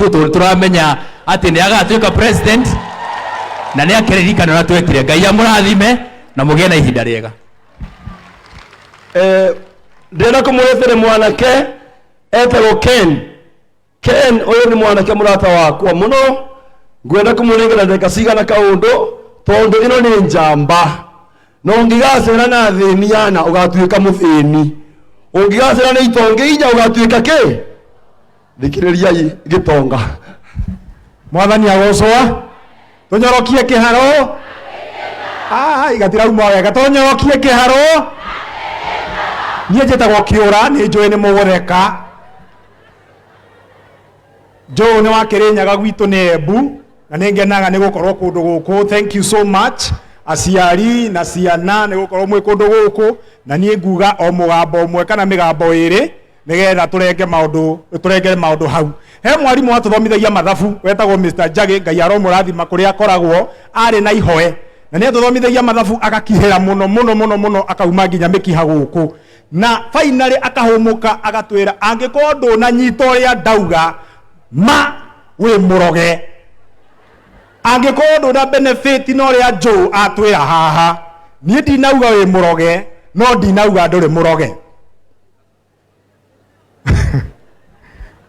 Tũramenya atĩ nĩ agatuĩka president na nĩ akeririkana ũrĩa twekire. Ngai amũrathime na mũgĩe na ihinda rĩega. Ndĩrenda kũmũretere mwanake etagwo Ken. Ken ũyũ nĩ mwanake mũrata wakwa mũno, ngwenda kũmũnengera ndagĩka cigana kaũndũ tondũ ĩno nĩ njamba, na ũngĩgacera na thĩni yana ũgatuĩka mũthĩni, ũngĩgacera na itonga inya ũgatuĩka kĩ? Thikĩrĩriai gĩtonga. Mwathani agocwo. Tũnyorokie kĩharo. Ai, gatirauma wega. Tũnyorokie kĩharo. Niĩ njĩtagwo Kĩũra, nĩ njũĩ nĩ mũgũtheka. Njũũ nĩ wa Kĩrĩnyaga, gwitũ nĩ Embu, na nĩ ngenaga nĩ gũkorwo kũndũ gũkũ. Thank you so much, aciari na ciana, nĩ gũkorwo mwĩ kũndũ gũkũ. Na niĩ nguga o mũgambo ũmwe kana mĩgambo ĩrĩ nĩgetha tũrenge maũndũ, tũrenge maũndũ hau. He mwarimũ watũthomithagia mathabu wetagwo Mr. Njagĩ, Ngai aromũrathima kũrĩa akoragwo, arĩ na ihoe na nĩ atũthomithagia mathabu agakihĩra mũno mũno mũno mũno, akauma nginya mĩkiha gũkũ, na finally akahũmũka agatwĩra, "Angĩkorwo ndũnanyita ũrĩa ndauga, ma wĩ mũroge. Angĩkorwo ndũna benefit na ũrĩa njũũ atwĩra haha." Niĩ ndinauga wĩ mũroge, no ndinauga ndũrĩ mũroge.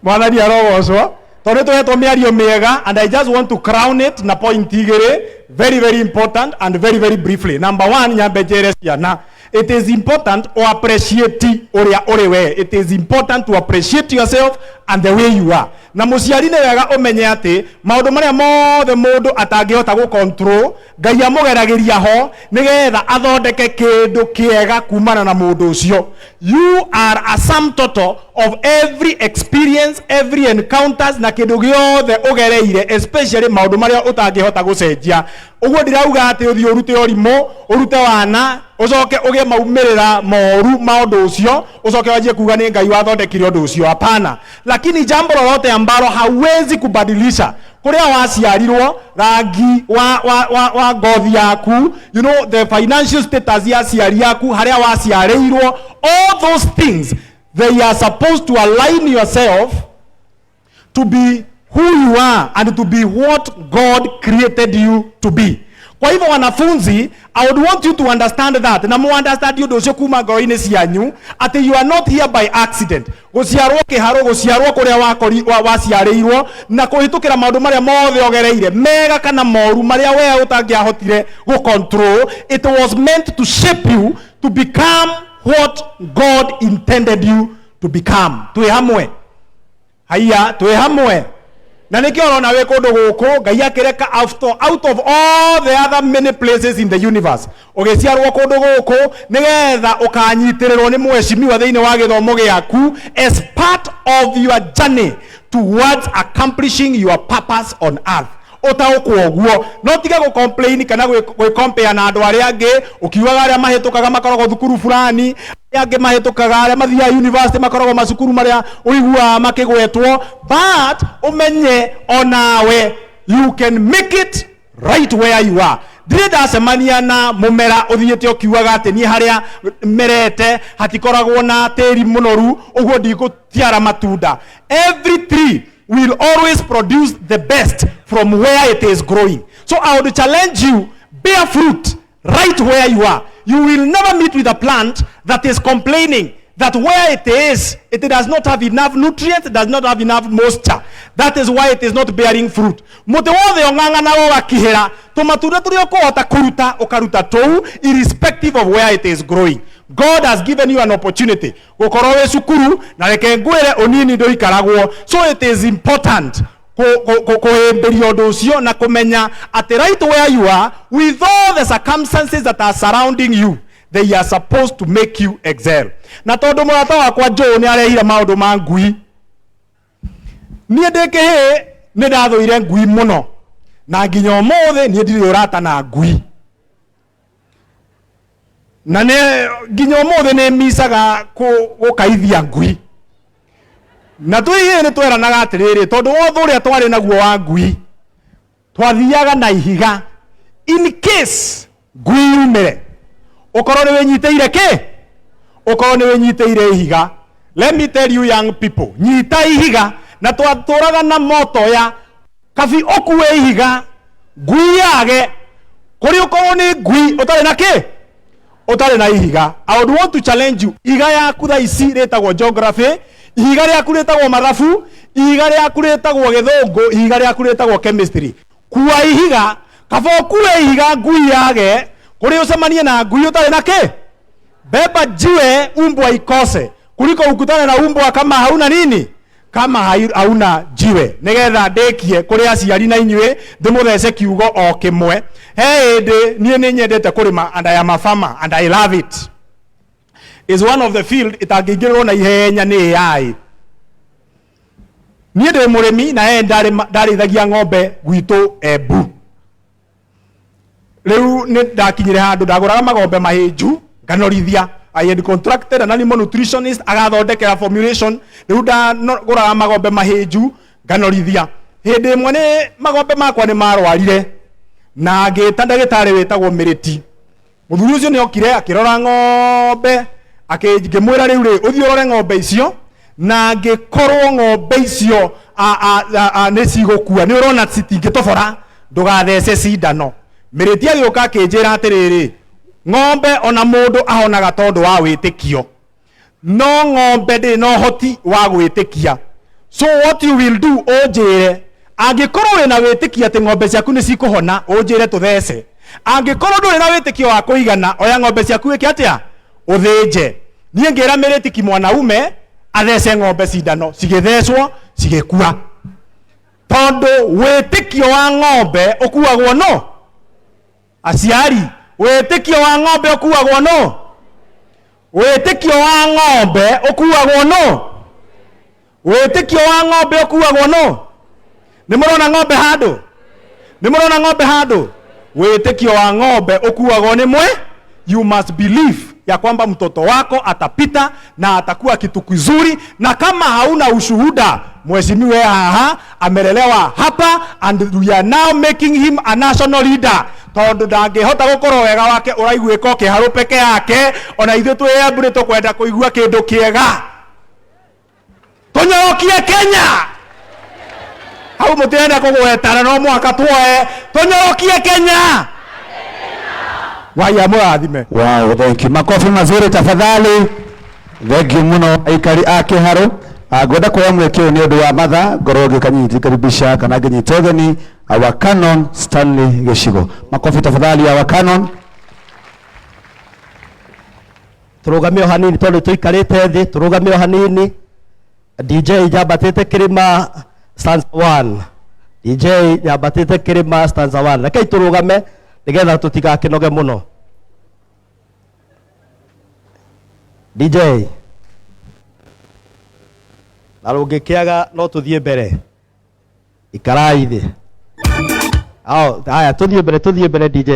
Mwathani arogocwo, tondũ tũhetwo mĩario mĩega, and I just want to crown it na point igĩrĩ, very very important and very very briefly. Number one, nyambe njĩre ciana, it is important to appreciate ũrĩa ũrĩ we. It is important to appreciate yourself and the way you are. Na mũciari, nĩ wega ũmenye atĩ maũndũ marĩa mothe mũndũ atangĩhota gũ control, Ngai amũgeragĩria ho nĩgetha athondeke kĩndũ kĩega kumana na mũndũ ũcio. You are a sum total of every experience, every encounters, na kĩndũ gĩothe ũgereire, especially maũndũ marĩa ũtangĩhota gũcenjia. Ũguo ndirauga atĩ ũthiĩ ũrute ũrimũ, ũrute wana, ũcoke ũgĩe maumĩrĩra moru ma ũndũ ũcio, ũcoke wanjie kuga nĩ Ngai wathondekire ũndũ ũcio. Hapana. Lakini jambo lolote ambalo hauwezi kubadilisha, kũrĩa waciarirwo, rangi wa ngothi yaku, the financial status ya aciari yaku, harĩa waciarĩirwo, all those things, they are supposed to align yourself to be who you are and to be what God created you to be. Kwa hivyo wanafunzi, I would want you to understand that, na mu understand ũndũ ũcio kuma ngoro-inĩ cianyu atĩ you are not here by accident. Gũciarwo kĩharo, gũciarwo kũrĩa waciarĩirwo, na kũhĩtũkĩra maũndũ marĩa mothe ũgereire, mega kana moru, marĩa we ũtangĩahotire gũ control, it was meant to shape you to become what God intended you to become. Twĩ hamwe? Haiya, twĩ hamwe? Na nĩkĩo ũrona wĩ kũndũ gũkũ, Ngai akĩreka out of all the other many places in the universe, ũgĩciarwo kũndũ gũkũ nĩgetha ũkanyitĩrĩrwo nĩ mheshimiwa thĩinĩ wa gĩthomo gĩaku as part of your journey towards accomplishing your purpose on earth. Ũtaũkwo ũguo, no tiga gũ complain kana gwĩ compare na andũ arĩa angĩ, ũkiugaga arĩa mahĩtũkaga makoragwo thukuru fulani, arĩa angĩ mahĩtũkaga, arĩa mathiaga university makoragwo macukuru marĩa ũiguaga makĩgwetwo. But ũmenye onawe you can make it right where you are. Ndirĩ ndacemania na mũmera ũthiĩte ũkiugaga atĩ niĩ harĩa merete hatikoragwo na tĩri mũnoru, ũguo ndigũtiara matunda. Every tree will always produce the best from where it is growing. So I would challenge you, bear fruit right where you are. You will never meet with a plant that is complaining that where it is, it does not have enough nutrients, it does not have enough moisture. That is why it is not bearing fruit. Mũtĩ wothe ũng'ang'anaga ũgakihĩra, tũmatunda tũrĩa ũkũhota kũruta ũkaruta tũu, irrespective of where it is growing. God has given you an opportunity gũkorwo wĩ cukuru, na reke ngwĩre, ũnini ndũikaragwo. So it is important kũhĩmbĩria ũndũ ũcio na kũmenya atĩ right where you are, with all the circumstances that are surrounding you, they are supposed to make you excel. Na tondũ mũrata wakwa Joe nĩ arehire maũndũ ma ngui, niĩ ndĩ kĩhĩĩ nĩ ndathũire ngui mũno, na nginya ũmũthĩ niĩ ndirĩ ũrata na ngui, na nĩ nginya ũmũthĩ nĩ micaga gũkaithia ngui. Na twĩ nĩ tweranaga atĩrĩrĩ, tondũ wothe ũrĩa twarĩ naguo wa ngui, twathiaga na ihiga in case ngui yumĩre, ũkorwo nĩ wĩnyitĩire kĩ, ũkorwo nĩ wĩnyitĩire ihiga. Let me tell you, young people, nyita ihiga. Na twatũraga na moto ya kabi ũkue ihiga ngui yage kũrĩ ũkorwo nĩ ngui ũtarĩ na kĩ ũtarĩ na ihiga. I would want to challenge you, ihiga yaku thaa ici rĩtagwo geography, ihiga rĩaku rĩtagwo mathabu, ihiga rĩaku rĩtagwo gĩthũngũ, ihiga rĩaku rĩtagwo chemistry. Kua ihiga, kaba ũkue ihiga ngui yage kũrĩ ũcemanie na ngui ũtarĩ na kĩ. Beba jiwe umbwa ikose kuliko ukutane na umbwa kama hauna nini, kama hauna jiwe. Nigetha ndikie kuri aciari na inyuĩ ndĩmũthece kiugo o kĩmwe. He hĩndĩ niĩ nĩ nyendete kũrĩma and I am a farmer and I love it. Is one of the field itangĩingĩrĩrwo na ihenya nĩ AI. Niĩ ndĩ mũrĩmi na he ndarĩithagia ng'ombe gwitũ Embu. Rĩu nĩ ndakinyire handũ ndagũraga magombe mahĩnju nganorithia. I had contracted an animal nutritionist agathondekera formulation. Rĩu ndagũraga magombe mahĩnju nganorithia. Hĩndĩ ĩmwe nĩ magombe makwa nĩ marwarire na ngĩta ndagĩtarĩ wĩtagwo Mĩrĩti. Mũthuri ũcio nĩ okire akĩrora ng'ombe, ngĩmwĩra rĩu rĩ ũthiĩ ũrore ng'ombe icio, na angĩkorwo ng'ombe icio nĩ cigũkua, nĩ ũrona citingĩtobora, ndũgathece cindano. Mĩrĩti agĩũka akĩnjĩra atĩrĩrĩ, ng'ombe ona mũndũ ahonaga tondũ wa wĩtĩkio, no ng'ombe ndĩrĩ na ũhoti wa gwĩtĩkia. So what you will do, ũnjĩre angĩkorwo wĩna wĩtĩkio atĩ ng'ombe ciaku nĩ cikũhona, ũnjĩre tũthece. Angĩkorwo ndũrĩ na wĩtĩkio wa kũigana, oya ng'ombe ciaku wĩke atĩa, ũthĩnje. Niĩ ngĩra Mĩrĩti kimwanaume athece ng'ombe cindano, cigĩthecwo cigĩkua, tondũ wĩtĩkio wa ng'ombe ũkuagwo no aciari. Wĩtĩkio wa ng'ombe ũkuagwo no, wĩtĩkio wa ng'ombe ũkuagwo no, wĩtĩkio wa ng'ombe ũkuagwo no. Nĩ mũrona ng'ombe handũ? Nĩ mũrona ng'ombe handũ? Wĩtĩkio wa ng'ombe ũkuagwo nĩ mwe. You must believe ya kwamba mtoto wako atapita na atakuwa kitu kizuri, na kama hauna ushuhuda, mheshimiwa haha amelelewa hapa and we are now making him a national leader, tondu ndangĩhota gũkorwo wega wake ũraiguĩka ũkĩharũ peke yake. Ona ithuĩ twĩ Embu nĩ tũkwenda kũigua kĩndũ kĩega. Tũnyorokie Kenya hau, mũtirenda kũgwetana no mũhaka tuoe. Tũnyorokie Kenya. Ngai amũrathime. Wow, thank you. Makofi mazuri tafadhali. Thank you muno aikari a Kiharu. Ngwenda kuoya mweke ũyũ nĩ ũndũ wa matha ngorwo ngĩkanyikaribisha kana ngĩnyita ũgeni our Canon Stanley Gĩcigo. Makofi tafadhali our Canon. Tũrũgame o hanini tondũ tũikarĩte thĩ, tũrũgame o hanini. DJ nyambatĩte kĩrĩma stanza 1. DJ nyambatĩte kĩrĩma stanza 1. Rekei tũrũgame nĩgetha tũtigakĩnoge mũno. DJ na rũngĩkĩaga no tũthiĩ mbere. Ikarai thĩ. Ao, haya tũthiĩ mbere, tũthiĩ mbere DJ.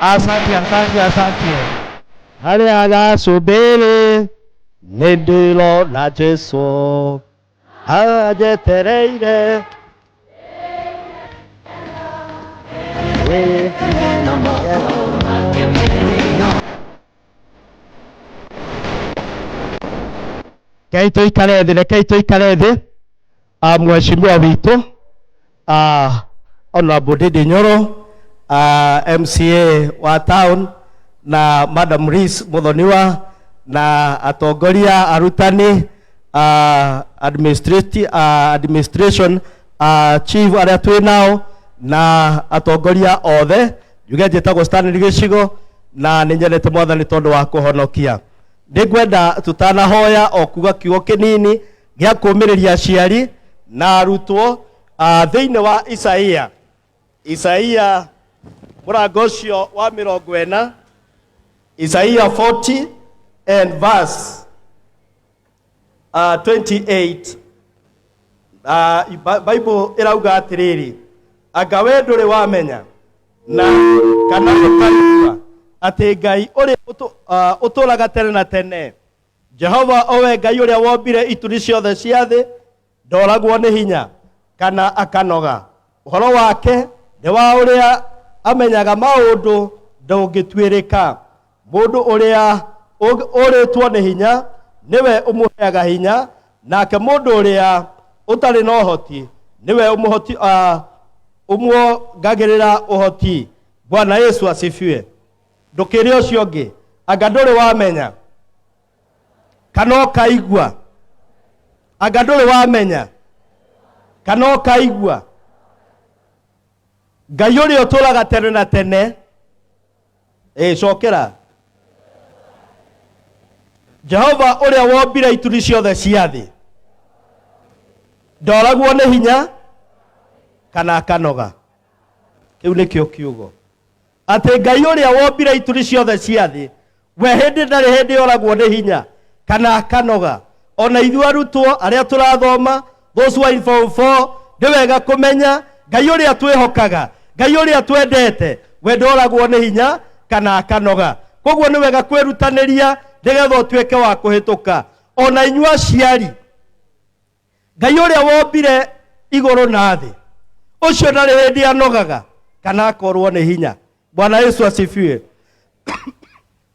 Asante, asante, asante. Harĩa aracũmbĩrĩ nĩ ndĩrona Jesũ anjetereire. Rekei tũikare thĩ, rekei tũikare thĩ. Mheshimiwa witũ Honorable Ndindi Nyoro, MCA wa town, Na Madam Rees Muthoniwa na atongoria arutani, administration chief arĩa twĩ nao na atongoria othe. Njuge njĩtagwo Stanley Gĩcigo na nĩ nyendete Mwathani tondũ wa kũhonokia. Nĩ ngwenda tutanahoya o kuga kiugo kĩnini gĩa kũũmĩrĩria aciari na arutwo, thĩinĩ wa Isaia, Isaia mũrango ũcio wa 40, Isaia 40 and verse 28. Bible ĩrauga atĩrĩrĩ, anga we ndũrĩ wamenya na kana ũkaigua atĩ Ngai ũrĩa ũtũũraga tene na tene, Jehova owe Ngai ũrĩa wombire ituri ciothe cia thĩ, ndoragwo nĩ hinya kana akanoga. Ũhoro wake nĩ wa ũrĩa amenyaga maũndũ ndũngĩtuĩrĩka. Mũndũ ũrĩa ũrĩtwo nĩ hinya nĩwe ũmũheaga hinya, nake mũndũ ũrĩa ũtarĩ na ũhoti nĩwe ũmũhoti, ũmuongagĩrĩra ũhoti. Bwana Yesu asifiwe. Ndũkĩre ũcio ũngĩ, anga ndũrĩ wamenya kana ũkaigua? Anga ndũrĩ wamenya kana ũkaigua? Ngai ũrĩa ũtũũraga tene na tene. Ĩ cokera. Jehova ũrĩa wombire ituri ciothe cia thĩ ndoragwo nĩ hinya kana akanoga. Kĩu nĩkĩo kiugo atĩ Ngai ũrĩa wombire ituri ciothe cia thĩ we hĩndĩ ndarĩ hĩndĩ oragwo nĩ hinya kana akanoga. Ona ithuĩ arutwo arĩa tũrathoma, those who are in form 4, nĩ wega kũmenya Ngai ũrĩa twĩhokaga, Ngai ũrĩa twendete, we ndoragwo nĩ hinya kana akanoga. Koguo nĩ wega kwĩrutanĩria nĩgetha ũtuĩke wa kũhĩtũka. Ona inyuĩ aciari, Ngai ũrĩa wombire igũrũ na thĩ ũcio ndarĩ hĩndĩ anogaga kana akorwo nĩ hinya. Bwana Yesu asifiwe.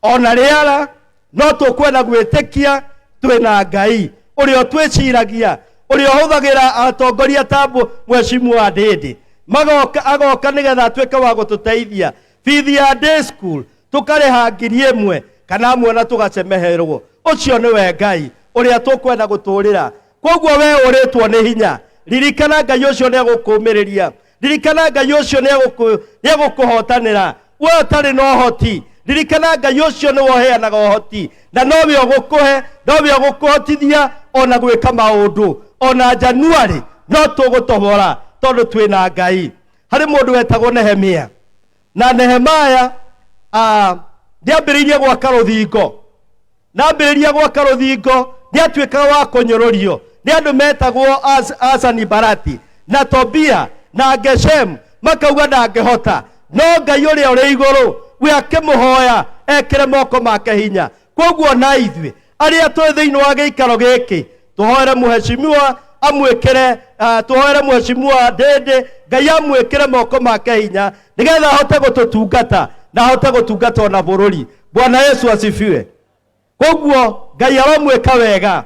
Ona rĩara no tũkwenda gwĩtĩkia twĩna Ngai ũrĩa ũtwĩciragia, ũrĩa ũhũthagĩra atongoria ta Mheshimiwa Ndĩndĩ magoka, agoka nĩgetha atuĩke wa gũtũteithia. Bithi ya day school tũkarĩha 1000 kana amwe na tũgacemeherwo. Ũcio nĩwe Ngai ũrĩa tũkwenda gũtũrĩra. Koguo we ũrĩtwo nĩ hinya, ririkana Ngai ũcio nĩ egũkũũmĩrĩria, ririkana Ngai ũcio nĩ egũkũhotanĩra. We ũtarĩ na ũhoti, ririkana Ngai ũcio nĩwe ũheanaga ũhoti, na nowe ũgũkũhe, nowe ũgũkũhotithia ona gwĩka maũndũ. Ona Januari no tũgũtobora tondũ twĩna Ngai. Harĩ mũndũ wetagwo Nehemia, na Nehemaya nĩambĩrĩirie gwaka rũthingo. Na ambĩrĩria gwaka rũthingo nĩatuĩkaga wa kũnyũrũrio nĩ andũ metagwo Asanibarati na Tobia na Geshem, makauga ndangĩhota. No Ngai ũrĩa ũrĩ igũrũ we akĩmũhoya ekĩre moko make hinya. Koguo na ithuĩ arĩa twĩ thĩinĩ wa gĩikaro gĩkĩ tũhoere mheshimiwa amwĩkĩre, tũhoere mheshimiwa Ndĩndĩ Ngai amwĩkĩre moko make hinya nĩgetha ahote gũtũtungata na ahote gũtungata ona bũrũri. Bwana Yesu asifiwe. Koguo Ngai aromwĩka wega.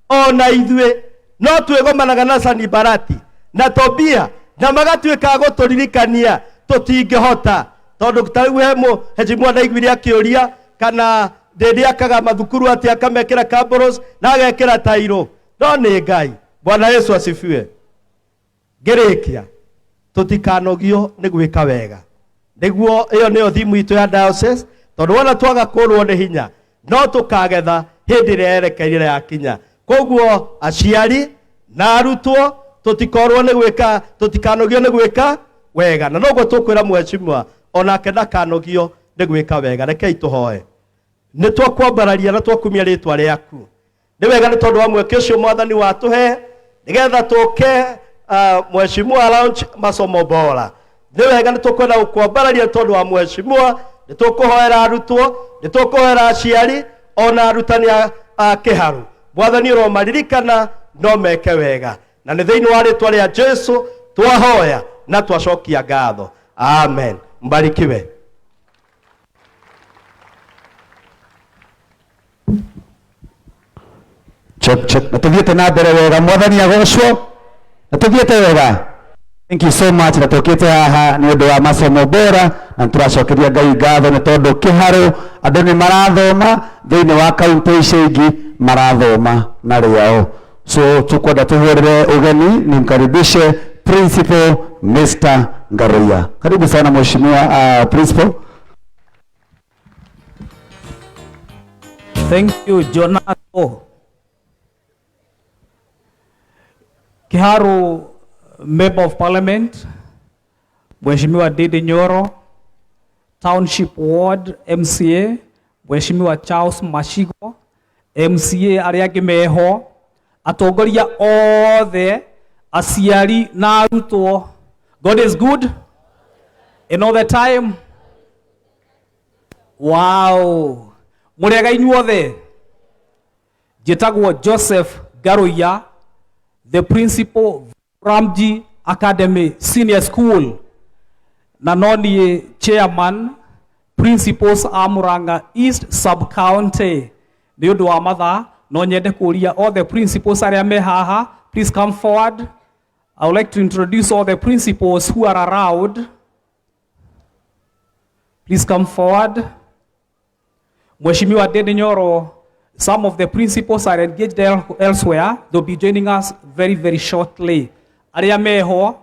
Ona ithuĩ no twĩgomanaga na Sanibarati na Tobia na magatuĩka a gũtũririkania tũtingĩhota, tondũ ta rĩu he mheshimiwa ndaiguire akĩũria kana Ndĩndĩ akaga mathukuru atĩ akamekĩra kabros na agekĩra tairo. No nĩ Ngai. Bwana Yesu asifiwe. Ngĩrĩkia, tũtikanogio nĩ gwĩka wega. Nĩguo ĩyo nĩyo thimu itũ ya diocese, tondũ wona twaga kũrwo nĩ hinya no tũkagetha hĩndĩ ĩrĩa yerekeire yakinya. Koguo aciari na arutwo tũtikorwo nĩ gwĩka, tũtikanogio nĩ gwĩka wega, na noguo tũkwĩra mheshimiwa onake ndakanogio nĩ gwĩka wega. Rekei tũhoe. Nĩ twakwambararia na twakumia rĩtwa rĩaku. Nĩ wega nĩ tondũ wa mweke ũcio Mwathani watũhe nĩgetha tũke, mheshimiwa launch masomo bora. Nĩ wega nĩ tũkwenda gũkwambararia tondũ wa mheshimiwa, nĩ tũkũhoera arutwo, nĩ tũkũhoera aciari ona arutani a kĩharu. Mwathani ũromaririkana no meke wega, na nĩ thĩinĩ wa rĩtwa rĩa Jesu twahoya na twacokia ngatho. Amen. Mbarikiwe. Check, check. Na tuthiĩte na mbere wega, Mwathani agocwo. Na tuthiĩte wega. Thank you so much. Na tũkĩte haha nĩ ũndũ wa masomo bora. Na nĩtũracokeria Ngai ngatho nĩ tondũ Kĩharũ andũ nĩ marathoma thĩinĩ wa kaunti icio ingĩ marathoma na rĩao. So tukwenda tuhũrĩre ũgeni nimkaribishe Principal Mr. Ngaruiya. Karibu sana mheshimiwa principal. Thank you, Jonato. Kiharu Member of Parliament, Mheshimiwa Didi Nyoro, Township Ward MCA, Mheshimiwa Charles Mashigo, MCA arĩa angĩ meho, atongoria othe, aciari na arutwo. God is good in all the time. Wow. Mũrĩega inyuothe. Njĩtagwo Joseph Ngaruiya, the principal Ramji Academy Senior School, na no niĩ chairman principals a Murang'a East Sub County. Nĩ ũndũ wa mathaa no nyende kũria all the principals arĩa me haha, please come forward. I would like to introduce all the principals who are around. Please come forward. Mheshimiwa Ndindi Nyoro, some of the principals are engaged elsewhere. They'll be joining us very, very shortly. Arĩa meho,